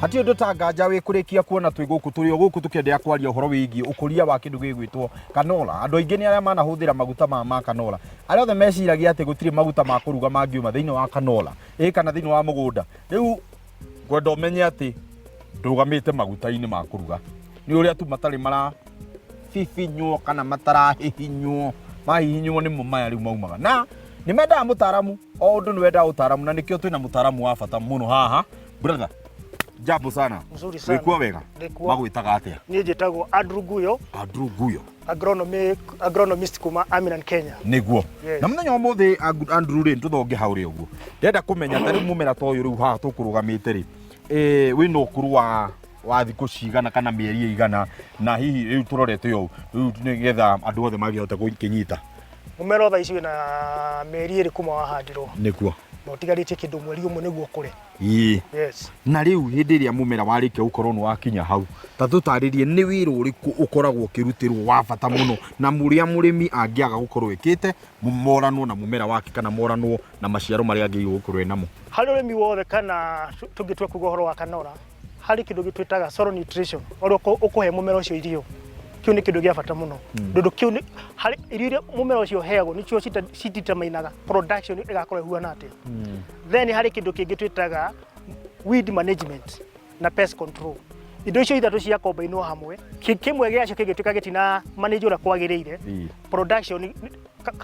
Hatirĩ ũndũ ta nganja wĩ kũrĩkia kuona twĩ gũkũ, tũrĩ o gũkũ tũkĩenderea kwaria ũhoro wĩgiĩ ũkũria wa kĩndũ gĩgwĩtwo canola. Andũ aingĩ nĩ arĩa manahũthĩra maguta maya ma canola, arĩa othe meciragia atĩ gũtirĩ maguta ma kũruga mangiuma thĩinĩ wa canola ĩ kana thĩinĩ wa mũgũnda. Rĩu ngwenda ũmenye atĩ ndũgamĩte maguta-inĩ ma kũruga, nĩ ũrĩa tu matarĩ marabibinywo kana matarahihinywo. Mahihinywo nĩmo maya rĩu maumaga, na nĩ mendaga mũtaaramu. O ũndũ nĩ wendaga ũtaaramu, na nĩkĩo twĩna mũtaaramu wa bata mũno haha. Brother, jambo sana. Mzuri sana. Wĩkuo wega? Ndĩkuo. Magwĩtaga atĩa? Niĩ njĩtagwo Andrew Guyo. Andrew Guyo. Agronomist kuma Aminan Kenya. Nĩguo. Yes. Na mũthenya wa ũmũthĩ, Andrew rĩ, tũthonge hau rĩ ũguo, ndĩrenda kũmenya ta rĩu mũmera ta ũyũ rĩu haha tũkũrũgamĩte rĩ, wĩna ũkũrũ wa thikũ cigana kana mĩeri ĩigana, na hihi rĩu tũrorete ũũ rĩu nĩgetha andũ othe mangĩhota gũkĩnyita? Mũmera o thaa ici wĩna mĩeri 2 kuma wahandirwo. Nĩguo. Na ũtigarĩtie kĩndũ mweri 1 nĩguo ũkũre. Ĩĩ. Yes. Na rĩu hĩndĩ ĩrĩa mũmera warĩkia gũkorwo nĩ wakinya hau, ta tũtarĩrie nĩ wĩra ũrĩkũ ũkoragwo ũkĩrutĩrwo wa bata mũno na mũrĩa mũrĩmi angĩaga gũkorwo ĩkĩte moranwo na mũmera wake kana moranwo na maciaro marĩa angĩrĩirwo gũkorwo enamo? Harĩ ũrĩmi wothe kana tũngĩtua kuga ũhoro wa canola, harĩ kĩndũ gĩtwĩtaga soil nutrition, ũrĩa ũkũhe mũmera ũcio irio. Kĩu nĩ kĩndũ gĩa bata mũno, tondũ kĩu nĩ harĩ irio iria mũmera ũcio ũheagwo nĩcio cideterminaga production ĩgakorwo ĩhuana atĩa. Then harĩ kĩndũ kĩngĩ twĩtaga weed management na pest control. Indo icio ithatũ cia kombainwo hamwe, kĩmwe gĩacio kĩngĩtuĩka gĩtina manage ũrĩa kwagĩrĩire, production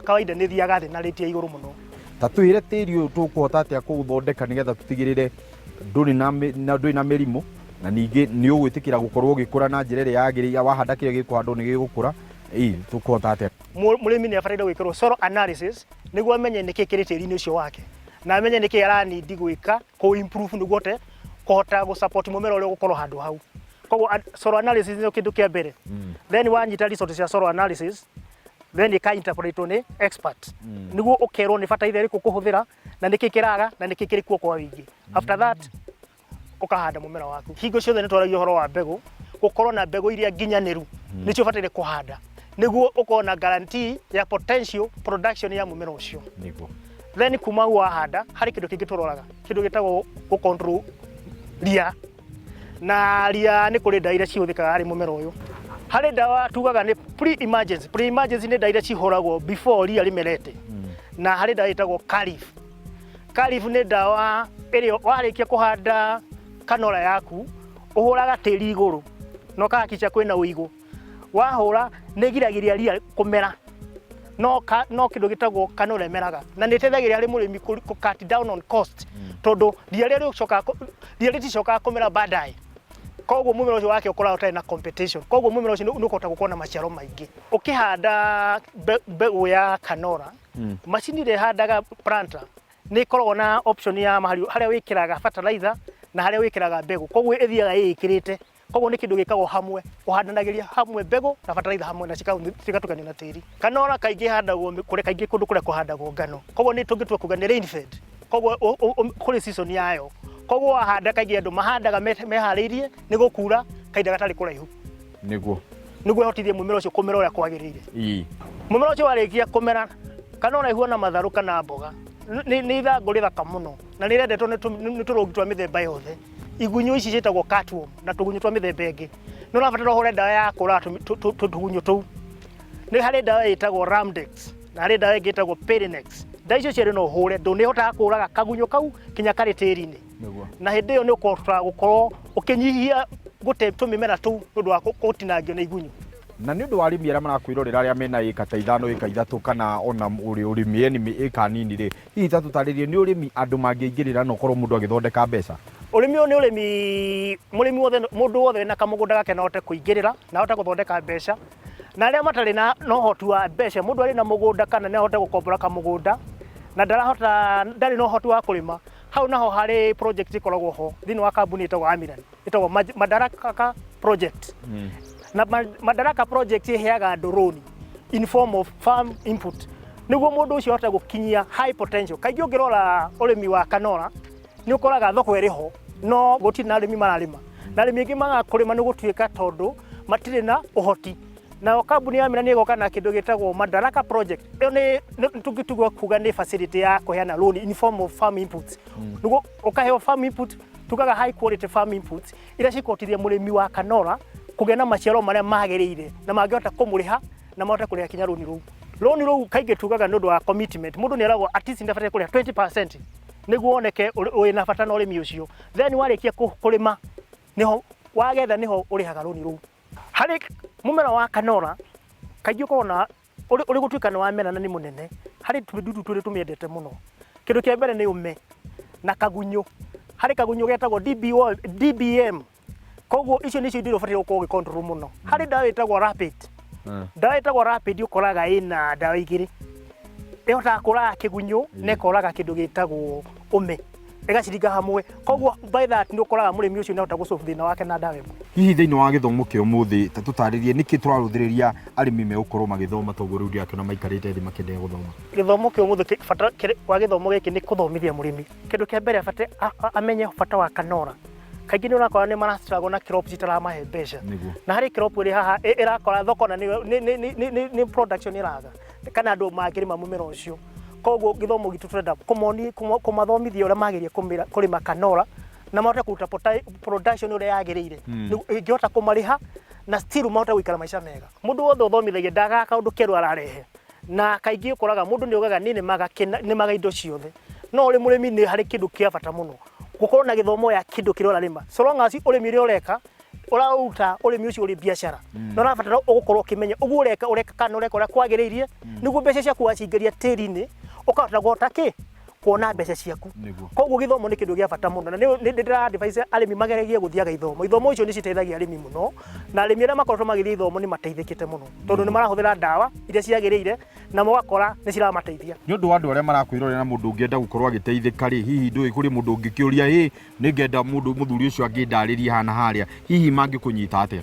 kawaida nĩ ĩthiaga thĩ na rate ya igũrũ mũno. Ta twĩre tĩri ũyũ tũkũhota atĩa kũũthondeka nĩgetha tũtigĩrĩre ndũrĩ na mĩrimũ, na ningĩ nĩ ũgwĩtĩkĩra gũkorwo ũgĩkũra na njĩra ĩrĩa yagĩrĩire, wahanda kĩrĩa gĩkũhandwo nĩ gĩgũkũra, tũkũhota atĩa? Mũrĩmi nĩ abataire gwĩkĩrwo soil analysis nĩguo amenye nĩkĩ kĩrĩ tĩri-inĩ ũcio wake, na amenye nĩkĩ aranindi gwĩka kũ improve nĩguo ahote kũhota gũ support mũmera ũrĩa ũgũkorwo handũ hau. Koguo soil analysis nĩyo kĩndũ kĩa mbere. Then wanyita result cia soil analysis, then ĩka interpretwo nĩ expert nĩguo ũkerwo nĩ bataraitha ĩrĩkũ ũkũhũthĩra na nĩkĩ kĩraga na nĩkĩ kĩrĩ kuo kwa wĩingĩ. After that ũkahanda mũmera waku. Hingo ciothe nĩ twaragia ũhoro wa mbegũ, gũkorwo na mbegũ iria nginyanĩru nĩcio ũbataire kũhanda nĩguo ũkorwo na guarantee ya potential production ya mũmera ũcio. Nĩguo. Then kuma hau wahanda, harĩ kĩndũ kĩngĩ tũroraga, kĩndũ gĩtagwo gũ control ria. Na ria nĩ kũrĩ ndawa iria cihũthĩkaga harĩ mũmera ũyũ. Harĩ ndawa tugaga nĩ pre-emergency. Pre-emergency nĩ ndawa iria cihũragwo before ria rĩmerete. Na harĩ ndawa ĩtagwo Calif. Calif nĩ ndawa ĩrĩa warĩkia kũhanda canola yaku, ũhũraga tĩri igũrũ na ũkahakica kwĩna ũigũ. Wahũra nĩ ĩgiragĩrĩria ria kũmera, no kĩndũ gĩtagwo canola ĩmeraga, na nĩ ĩteithagĩrĩria harĩ mũrĩmi kũ cut down on cost, tondũ ria rĩrĩa rĩcokaga, ria rĩticokaga kũmera baadaye. Koguo mũmera ũcio wake ũkoragwo ũtarĩ na competition, koguo mũmera ũcio nĩ ũkũhota gũkorwo na maciaro maingĩ. Ũkĩhanda mbegũ ya canola, macini ĩrĩa ĩhandaga planter nĩ ĩkoragwo na option ya harĩa wĩkĩraga fertilizer na harĩa wĩkĩraga mbegũ, koguo ĩthiaga ĩĩkĩrĩte. Koguo nĩ kĩndũ gĩkagwo hamwe, ũhandanagĩria hamwe mbegũ na fertilizer hamwe na cigatukanio na tĩri. Canola kaingĩ ĩhandagwo kũrĩa kaingĩ kũndũ kũrĩa kũhandagwo ngano. Koguo nĩ tũngĩtua kuga nĩ rain fed. Koguo kũrĩ season yayo. Koguo wahanda kaingĩ andũ mahandaga meharĩirie nĩ gũkura kahinda gatarĩ kũraihu. Nĩguo. Nĩguo ĩhotithie mũmera ũcio kũmera ũrĩa kwagĩrĩire. Mũmera ũcio warĩkia kũmera, canola ĩhuana matharũ kana mboga. Nĩ ithangũ rĩthaka mũno na nĩ rĩendetwo nĩ tũrũgi twa mĩthemba yothe. Igunyũ ici ciĩtagwo cutworm na tũgunyũ twa mĩthemba ĩngĩ. Nĩ ũrabatara ũhũre ndawa ya kũraga tũgunyũ tũu. Nĩ harĩ ndawa ĩtagwo Ramdex na harĩ ndawa ĩngĩ ĩtagwo Perinex. Ndawa icio cierĩ no ũhũre, ndũ nĩ ĩhotaga kũraga kagunyũ kau kinya karĩ tĩri-inĩ. Na hĩndĩ ĩyo nĩ ũkũhota gũkorwo ũkĩnyihia gũte tũmĩmera tũu nĩ ũndũ wa gũtinangio nĩ igunyũ. Na nĩ ũndũ wa arĩmi arĩa marakwĩrorera arĩa mena ĩka ta 5, ĩka 3 kana ona ũrĩmi yani ĩka nini rĩ, hihi ta tũtarĩrie nĩ ũrĩmi andũ mangĩingĩrĩra na ũkorwo mũndũ agĩthondeka mbeca? Ũrĩmi ũyũ nĩ ũrĩmi mũrĩmi wothe, mũndũ wothe wĩna kamũgũnda gake no ahote kũingĩrĩra na ahote gũthondeka mbeca. Na arĩa matarĩ na ũhoti wa mbeca, mũndũ arĩ na mũgũnda kana nĩ ahote gũkombora kamũgũnda na ndarahota, ndarĩ na ũhoti wa kũrĩma, hau naho harĩ project ĩkoragwo ho thĩinĩ wa kambuni ĩtagwo Amiran, ĩtagwo Madaraka project. Na Madaraka project ĩheaga andũ rũni in form of farm input nĩguo mũndũ ũcio ahote gũkinyia high potential. Kaingĩ ũngĩrora ũrĩmi wa canola nĩ ũkoraga thoko ĩrĩ ho no gũtirĩ na arĩmi mararĩma, na arĩmi aingĩ magaga kũrĩma nĩ gũtuĩka tondũ matirĩ na ũhoti. Nayo kambuni ya Amina nĩ ĩgoka na kĩndũ gĩtagwo Madaraka project. Ĩyo nĩ tũngĩtua kuga nĩ facility ya kũheana loan in form of farm inputs. Nĩguo ũkaheo farm input Tugaga high quality farm inputs iria cikũhotithia mũrĩmi wa canola kũgĩa na maciaro marĩa magĩrĩire na mangĩhota kũmũrĩha na mahote kũrĩha kinya rũni rũu. Rũni rũu kaingĩ tugaga nĩ ũndũ wa commitment, mũndũ nĩ eragwo at least nĩ abatiĩ kũrĩha 20% nĩguo woneke wĩna bata na ũrĩmi ũcio. Then warĩkia kũrĩma nĩho wagetha, nĩho ũrĩhaga rũni rũu. Harĩ mũmera wa canola kaingĩ ũkoragwo na ũrĩ gũtuĩka nĩ wamera na nĩ mũnene, harĩ tũdudu twĩrĩ tũmĩendete mũno. Kĩndũ kĩa mbere nĩ ũme na kagunyũ. Harĩ kagunyũ getagwo DBO, DBM. Koguo icio nĩcio indo iria ũbataire gũkorwo ũgĩ control mũno. Harĩ ndawa ĩtagwo Rapid. Ndawa ĩtagwo Rapid ũkoraga ĩna ndawa igĩrĩ, ĩhotaga kũraga kĩgunyũ na ĩkoraga kĩndũ gĩtagwo ũme, ĩgaciringa hamwe. Koguo by that nĩ ũkoraga mũrĩmi ũcio nĩ ahota gũ solve thĩna wake na ndawa ĩmwe. Hihi thĩinĩ wa gĩthomo kĩa ũmũthĩ, ta tũtarĩrie nĩkĩ tũrarũthĩrĩria arĩmi megũkorwo magĩthoma, toguo rĩu ndĩrakĩona maikarĩte thĩ makĩenderea gũthoma? Gĩthomo kĩa ũmũthĩ, bata wa gĩthomo gĩkĩ nĩ kũthomithia mũrĩmi. Kĩndũ kĩa mbere abatiĩ amenye bata wa canola. Kaingĩ nĩ ũrakora nĩ mara struggle na crops itaramahe mbeca. Na harĩ crop ĩrĩ haha ĩrakora thoko na nĩ production ĩraga kana andũ mangĩrĩma mũmera ũcio. Koguo gĩthomo gitũ tũrenda kũmathomithia ũrĩa magĩrĩire kũrĩma canola na mahote kũruta production ũrĩa yagĩrĩire, ĩngĩhota kũmarĩha na still mahote gũikara maica mega. Mũndũ wothe ũthomithagia ndagaga kaũndũ kerũ ararehe, na kaingĩ ũkoraga mũndũ nĩ augaga niĩ nĩmaga indo ciothe, no ũrĩ mũrĩmi nĩ harĩ kĩndũ kĩa bata mũno gũkorwo na gĩthomo ya kĩndũ kĩrĩa ũrarĩma. So long as ũrĩmi ũrĩa ũreka ũraruta ũrĩmi ũcio ũrĩ biacara, na ũrabatara ũgũkorwo ũkĩmenya ũguo ũreka ũreka kana ũreka ũrĩa kwagĩrĩirie, nĩguo mbeca ciaku wacingĩria tĩri-inĩ ũkahota guhota kĩ kuona mbeca ciaku. Koguo gĩthomo nĩ kĩndũ gĩa bata mũno, na nĩ ndĩra advise arĩmi mageragie gũthiaga ithomo. Ithomo icio nĩ citeithagia arĩmi mũno, na arĩmi arĩa makoretwo magĩthiĩ ithomo nĩ mateithĩkĩte mũno, tondũ nĩ marahũthĩra ndawa iria ciagĩrĩire na mũgakora nĩ ciramateithia. Nĩ ũndũ wa andũ arĩa marakwĩrorera na mũndũ ũngĩenda gũkorwo agĩteithĩka rĩ, hihi ndũĩ kũrĩ mũndũ ũngĩkĩũria, ĩ nĩ ngenda mũndũ mũthuri ũcio angĩndarĩria hana harĩa, hihi mangĩkũnyita atĩa?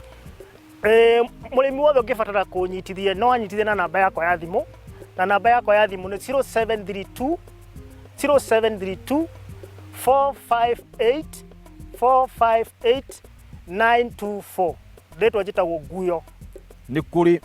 Mũrĩmi wothe ũngĩbatara kũnyitithia no anyitithie na namba yakwa ya thimũ, na namba yakwa ya thimũ nĩ 0732 0732 458 458 924. Rĩtwa njĩtagwo Nguyo. Nĩ kũrĩ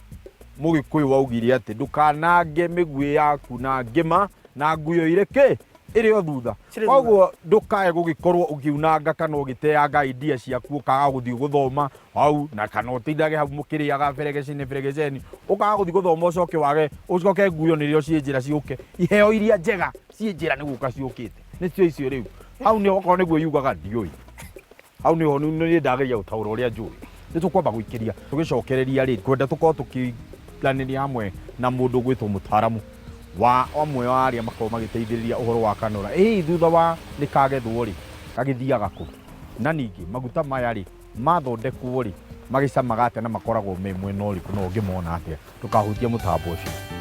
Mũgĩkũyũ waugire atĩ ndũkanange mĩguĩ yaku na ngĩma na nguyo irĩ kĩ ĩrĩ o thutha. Cirĩ thutha. Koguo ndũkae gũgĩkorwo ũkiunanga kana ũgĩteanga idea ciaku, ũkaga gũthiĩ gũthoma hau, na kana ũtindage hau mũkĩrĩaga beregeceni beregeceni, ũkaga gũthiĩ gũthoma, ũcoke wage, ũcoke nguyo nĩrĩo ciĩ njĩra ciũke. Iheo iria njega ciĩ njĩra nĩ gũka ciũkĩte, nĩcio icio rĩu hau nĩho okorwo nĩguo yugaga ndiũĩ hau nĩho nĩ ndageria gũtaũra ũrĩa njũĩ. Nĩ tũkwamba gũikĩria tũgĩcokereria rĩ kwenda tũkorwo tũkĩranĩria hamwe na mũndũ ũgwĩtwo mũtaaramu wa amwe wa arĩa makoragwo magĩteithĩrĩria ũhoro wa kanora. Ĩ thutha wa nĩ kagethwo rĩ, gagĩthiaga kũ? Na ningĩ maguta maya rĩ, mathondekwo rĩ, magĩcamaga atĩa na makoragwo me mwena ũrĩkũ na ũngĩmona atĩa? Ndũkahutie mũtambo ũcio.